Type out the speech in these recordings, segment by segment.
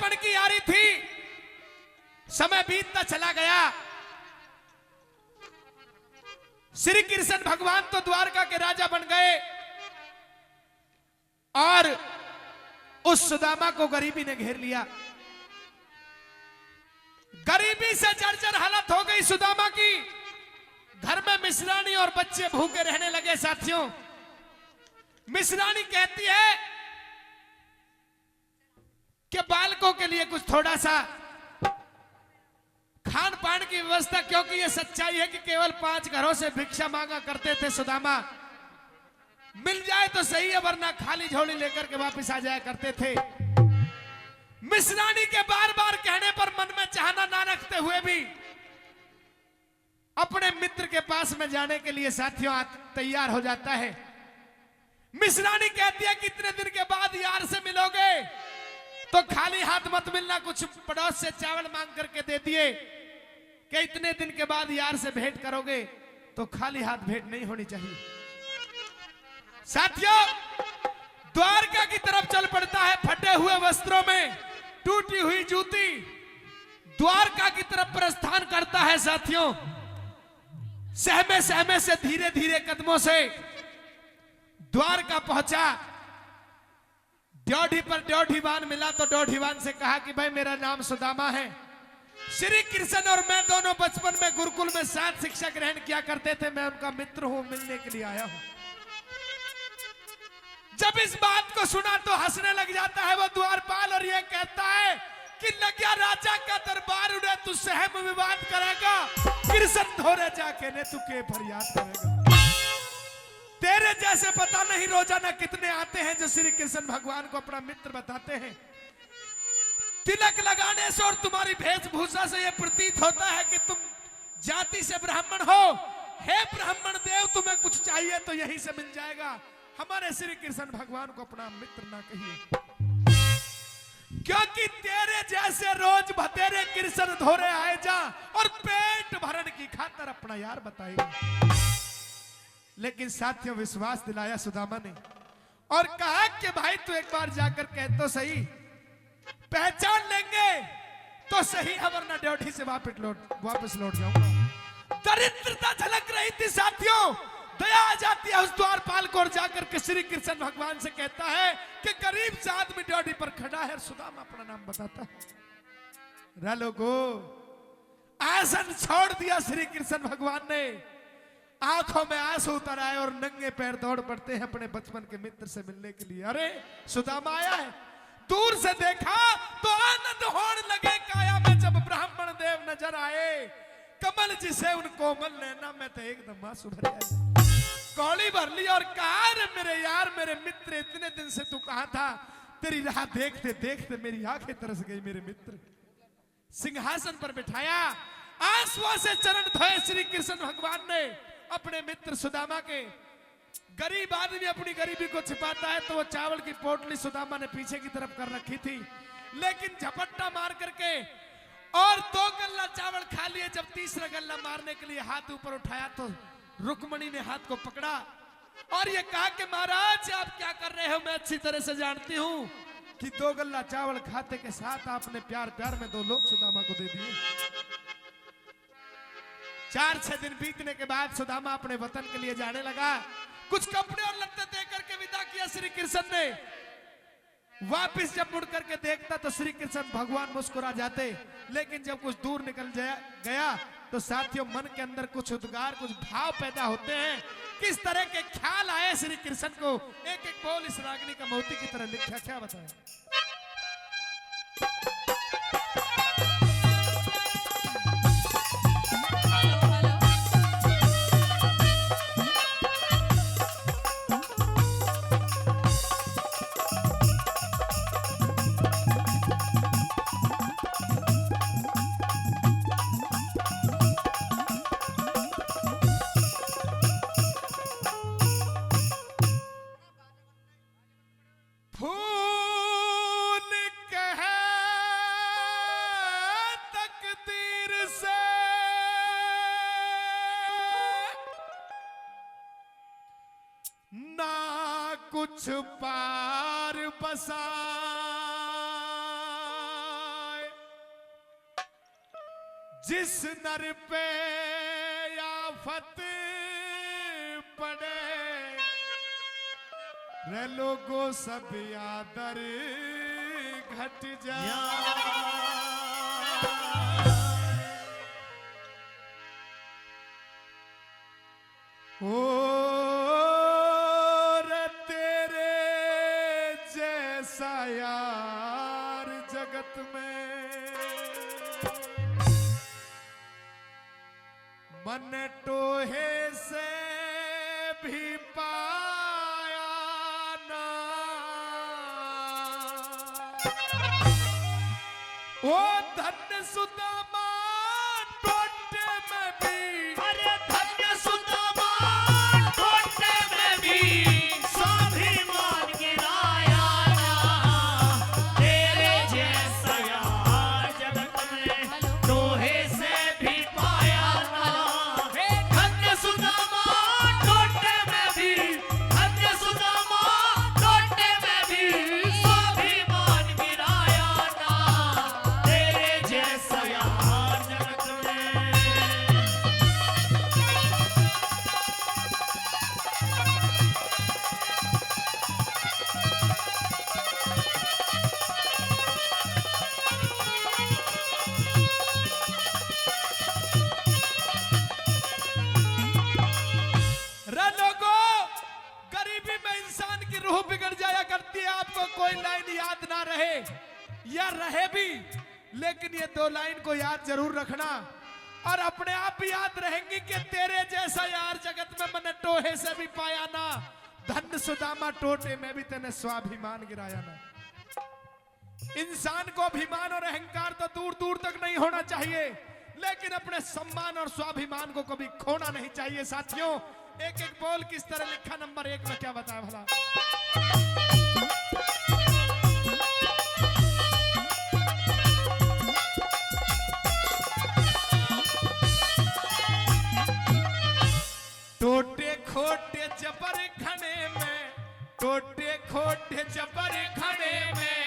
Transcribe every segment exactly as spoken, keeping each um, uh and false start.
बचपन की यारी थी, समय बीतता चला गया। श्री कृष्ण भगवान तो द्वारका के राजा बन गए और उस सुदामा को गरीबी ने घेर लिया। गरीबी से जर्जर हालत हो गई सुदामा की। घर में मिश्रानी और बच्चे भूखे रहने लगे। साथियों, मिश्रानी कहती है कि बालकों के लिए कुछ थोड़ा सा खान पान की व्यवस्था, क्योंकि ये सच्चाई है कि केवल पांच घरों से भिक्षा मांगा करते थे सुदामा। मिल जाए तो सही है, वरना खाली झोली लेकर के वापस आ जाया करते थे। मिश्रानी के बार बार कहने पर मन में चाहना ना रखते हुए भी अपने मित्र के पास में जाने के लिए, साथियों, आ-, तैयार हो जाता है। मिश्रानी कहती है कि इतने दिन के बाद यार से मिलोगे तो खाली हाथ मत मिलना, कुछ पड़ोस से चावल मांग करके दे दिए कि इतने दिन के बाद यार से भेंट करोगे तो खाली हाथ भेंट नहीं होनी चाहिए। साथियों, द्वारका की तरफ चल पड़ता है, फटे हुए वस्त्रों में, टूटी हुई जूती, द्वारका की तरफ प्रस्थान करता है। साथियों, सहमे सहमे से, धीरे धीरे कदमों से द्वारका पहुंचा। ड्योढ़ी पर ड्योढ़ीवान मिला तो ड्योढ़ीवान से कहा कि भाई, मेरा नाम सुदामा है, श्री कृष्ण और मैं दोनों बचपन में गुरुकुल में साथ शिक्षा ग्रहण किया करते थे, मैं उनका मित्र हूं, मिलने के लिए आया हूं। जब इस बात को सुना तो हंसने लग जाता है वो द्वारपाल और ये कहता है कि लग्या राजा का दरबार उड़े, तू सहम विवाद करेगा, कृष्ण धोरे जाके ने तू के फरियाद करेगा। तेरे जैसे पता नहीं रोजाना कितने आते हैं जो श्री कृष्ण भगवान को अपना मित्र बताते हैं। तिलक लगाने से और तुम्हारी वेशभूषा से यह प्रतीत होता है कि तुम जाति से ब्राह्मण हो। हे ब्राह्मण देव, तुम्हें कुछ चाहिए तो यहीं से मिल जाएगा, हमारे श्री कृष्ण भगवान को अपना मित्र ना कहिए, क्योंकि तेरे जैसे रोज भतेरे कृष्ण धोरे आए जा और पेट भरण की खातर अपना यार बताएंगे। लेकिन साथियों, विश्वास दिलाया सुदामा ने और कहा कि भाई, तू एक बार जाकर कह तो सही, पहचान लेंगे तो सही, वरना ड्योढ़ी से वापस लौट, वापस लौट जाऊंगा। दरिद्रता झलक रही थी साथियों, दया आ जाती है उस द्वारपाल को और जाकर के श्री कृष्ण भगवान से कहता है कि गरीब सा आदमी ड्योढ़ी पर खड़ा है और सुदामा अपना नाम बताता है। रे लोगो, आसन छोड़ दिया श्री कृष्ण भगवान ने, आंखों में आंसू उतर आए और नंगे पैर दौड़ पड़ते हैं अपने बचपन के मित्र से मिलने के लिए। अरे, सुदामा आया है। दूर से देखा तो आनंद होने लगे काया में जब ब्राह्मण देव नजर आए। कमल जिसे उन कोमल नैना में थे एकदम आंसू भर आए। कौली भर ली और कहा, अरे मेरे यार, मेरे मित्र, इतने दिन से तू कहाँ था? तेरी राह देखते देखते मेरी आंखें तरस गई मेरे मित्र। सिंहासन पर बिठाया, आंसुओं से चरण धोए श्री कृष्ण भगवान ने अपने मित्र सुदामा के। गरीब आदमी अपनी गरीबी को छिपाता है, तो वो चावल की पोटली सुदामा ने पीछे की तरफ कर रखी थी, लेकिन झपट्टा मार करके और दो गल्ला चावल खा लिए। जब तीसरा गल्ला मारने के लिए हाथ ऊपर उठाया, तो रुक्मणी ने हाथ को पकड़ा और ये कहा कि महाराज, आप क्या कर रहे हो, मैं अच्छी तरह से जानती हूँ कि दो गल्ला चावल खाते के साथ आपने प्यार प्यार में दो लोग सुदामा को दे दिए। चार छह दिन बीतने के बाद सुदामा अपने वतन के लिए जाने लगा। कुछ कपड़े और लत्ते दे करके विदा किया श्री कृष्ण ने। वापिस जब मुड़ करके देखता तो श्री कृष्ण भगवान मुस्कुरा जाते, लेकिन जब कुछ दूर निकल जाया, गया तो साथियों, मन के अंदर कुछ उद्गार, कुछ भाव पैदा होते हैं। किस तरह के ख्याल आए श्री कृष्ण को, एक एक बोल इस रागनी का मोती की तरह लिखा, क्या बताएं। खून कहे तकदीर से, ना कुछ पार बसा। जिस नर पे आफत पड़े, रे लोगो सब आदर घट जाए। ओ रे तेरे जैसा यार जगत में मन टोहे से भी पाया ना। ओ धन्य सुदामा टोटे में भी। अरे धन्य सुदामा टोटे में भी स्वाभिमान गिराया ना। तेरे जैसा यार जगत में टोहे से भी पाया ना। हे धन्य सुदामा टोटे में भी, धन्य सुदामा टोटे में भी स्वाभिमान गिराया ना। तेरे जैसा यार जगत में। रे लोगो, गरीबी में इंसान की रूह बिगड़ जाया करती है। आपको कोई लाइन याद ना रहे या रहे भी, लेकिन ये दो लाइन को याद जरूर रखना और अपने आप भी याद रहेंगी कि तेरे जैसा यार जगत में मन्ने टोहे से भी पाया ना। धन्य सुदामा टोटे में भी तन्ने स्वाभिमान गिराया ना। इंसान को अभिमान और अहंकार तो दूर दूर तक नहीं होना चाहिए, लेकिन अपने सम्मान और स्वाभिमान को कभी खोना नहीं चाहिए। साथियों, एक एक बोल किस तरह लिखा, नंबर एक में क्या बताया भला। टोटे खोटे जबर खणे में, टोटे खोटे जबर खणे में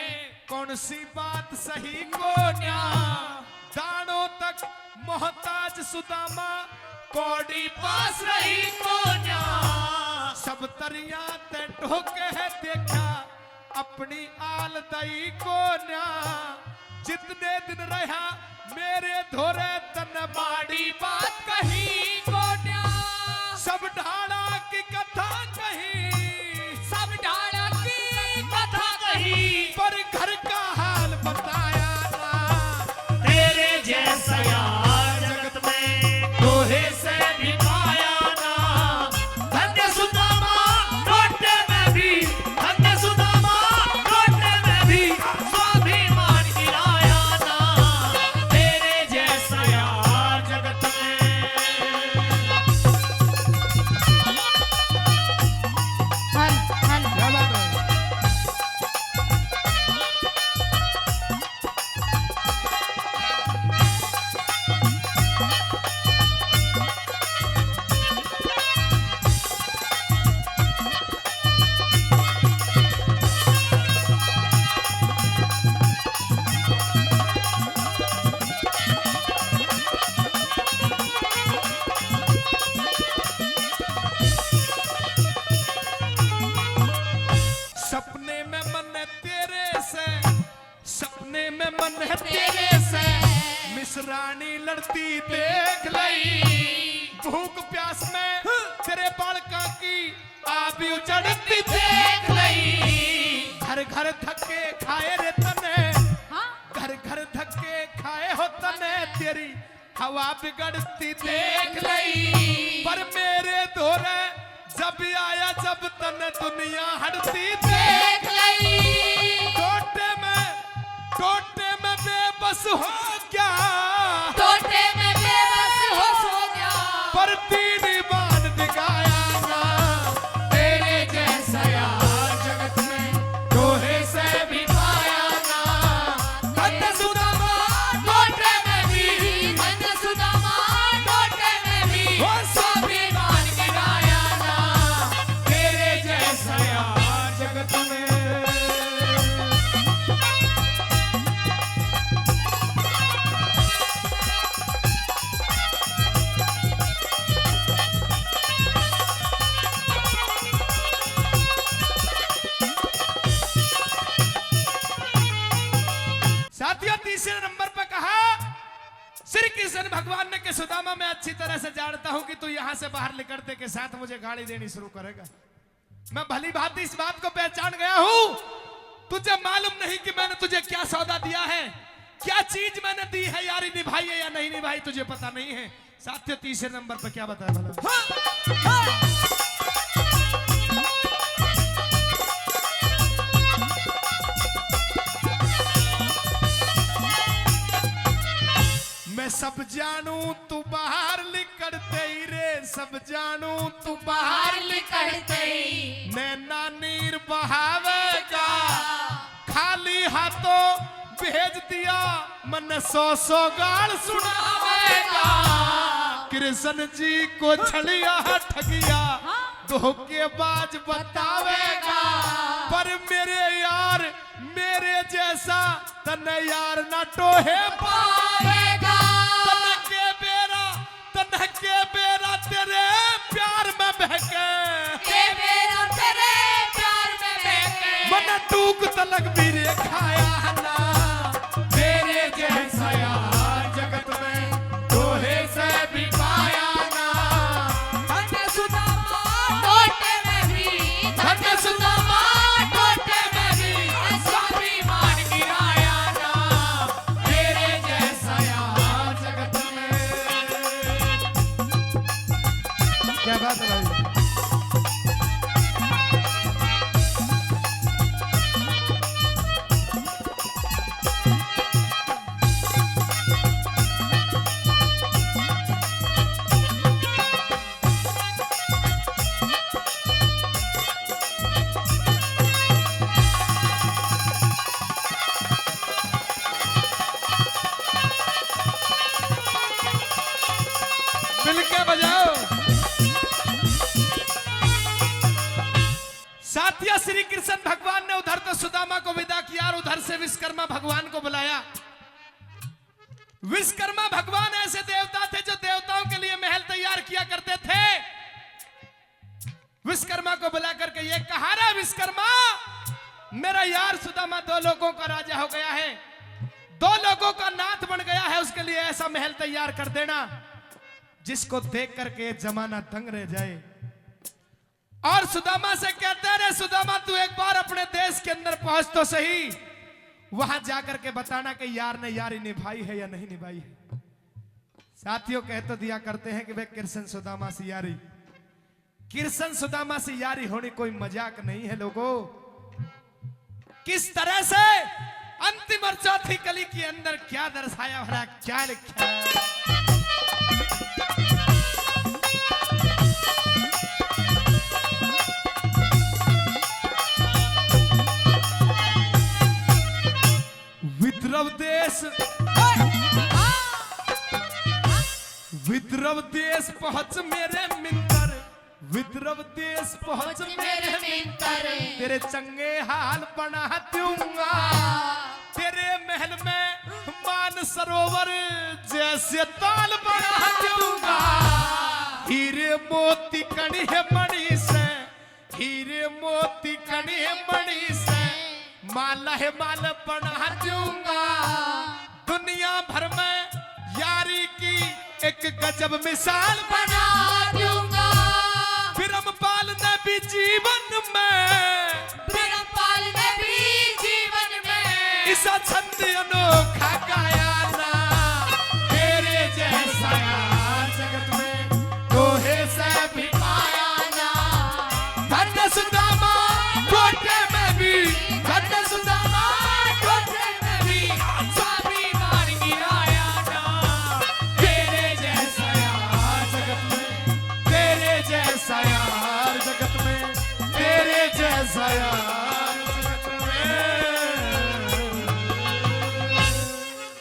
कौन सी बात सही कोन्या। दाणों तक मोहताज सुदामा कौड़ी पास रही कोन्या। सब तरिया ते ढोके है देखा, अपनी आल दई कोन्या। जितने दिन रहा मेरे धोरे तन्ने माड़ी बात कही कोन्या। सब ढाला की कथा कही, सब ढाला की कथा कही, पर घर का हाल बताया ना। तेरे जैसा यार जगत में टोहे से भी पाया ना। धन्य सुदामा टोटे में भी, धन्य सुदामा टोटे में भी स्वाभिमान गिराया ना। तेरे जैसा यार जगत में। हल, हल। क्या बात है? सपने में मन्ने तेरे से, सपने में मन्ने तेरे से मिसरानी लड़ती देख लई। भूख प्यास में तेरे बालकां की आ भी उजड़ती देख लई। घर घर धक्के खाए रे तन्ने, हाँ? घर घर धक्के खाए हो तन्ने, तेरी हवा बिगड़ती देख लई। पर मेरे धोरे जब आया, जब तन्ने दुनिया हटती देख लई। टोटे में, टोटे में बेबस हो गया, टोटे में बेबस हो गया। पर तीन ईमान दिखाया ना, तेरे जैसा यार जगत में टोहे से भी पाया ना। धन्य सुदामा टोटे में भी, धन्य सुदामा टोटे में भी वो स्वाभिमान गिराया ना। तेरे जैसा यार जगत में। तीसरे नंबर पे कहा श्री कृष्ण भगवान ने कि सुदामा, मैं अच्छी तरह से जानता हूं कि तू यहां से बाहर निकलते के साथ मुझे गाली देनी शुरू करेगा। मैं भली भांति इस बात को पहचान गया हूं। तुझे मालूम नहीं कि मैंने तुझे क्या सौदा दिया है, क्या चीज मैंने दी है, यारी निभाई है या नहीं निभाई, तुझे पता नहीं है। साथियों, तीसरे नंबर पर क्या बताया भला? हाँ, हाँ। मैं सब जानू तू बाहर लिकड़ते ही रे, सब जानू तू बाहर लिकड़ते ही। नैना नीर बहावेगा, खाली हाथों भेज दिया, मन्ने सौ सौ गाल सुनावेगा। कृष्ण जी को छलिया ठगिया, हाँ। धोखेबाज बतावेगा। पर मेरे यार, मेरे जैसा तन्ने यार ना टोहे पावेगा। तन्ने के बेरा, तन्ने के बेरा तेरे प्यार में बहके। के बेरा तेरे प्यार में बहके। मन्ने टूक तलक भी रे खाया ना। तेरे जैसा यार जगत में टोहे से भी पाया ना। धन्य सुदामा टोटे में भी, धन्य सुदामा टोटे में भी स्वाभिमान गिराया ना। तेरे जैसा यार जगत में। क्या बात है भाई। मिलके बजाओ। साथिया, श्री कृष्ण भगवान ने उधर तो सुदामा को विदा किया और उधर से विश्वकर्मा भगवान को बुलाया। विश्वकर्मा भगवान ऐसे देवता थे जो देवताओं के लिए महल तैयार किया करते थे। विश्वकर्मा को बुला करके ये कहा, रे विश्वकर्मा, मेरा यार सुदामा दो लोगों का राजा हो गया है, दो लोगों का नाथ बन गया है, उसके लिए ऐसा महल तैयार कर देना जिसको देख करके ये जमाना दंग रह जाए। और सुदामा से कहते हैं, रे सुदामा, तू एक बार अपने देश के अंदर पहुंच तो सही, वहां जाकर के बताना कि यार ने यारी निभाई है या नहीं निभाई है। साथियों, कह तो दिया करते हैं कि वे कृष्ण सुदामा सी यारी, कृष्ण सुदामा सी यारी होनी कोई मजाक नहीं है लोगों। किस तरह से अंतिम और चौथी कली के अंदर क्या दर्शाया हो रहा है, क्या लिखा है? विद्रव देश, विद्रव देश पहुंच मेरे मिंदर, विद्रव देश पहुंच मेरे मिंदर, तेरे चंगे हाल बना दूंगा। तेरे महल में मान सरोवर जैसे ताल बना दूंगा। हीरे मोती कणी है मणि से, हीरे मोती कणी है मणि से, माला है माल बना दूंगा। दुनिया भर में यारी की एक गजब मिसाल बना दूंगा। ब्रह्मपाल ने भी जीवन में, ब्रह्मपाल ने भी जीवन में इसा छंद अनोखा गाया ना। तेरे जैसा यार जगत में तोहे से भी पाया ना। धन्य सुदामा टोटे में भी, धन्य सुदामा टोटे में भी स्वाभिमान गिराया ना। तेरे जैसा यार जगत में, तेरे जैसा यार जगत में, तेरे जैसा यार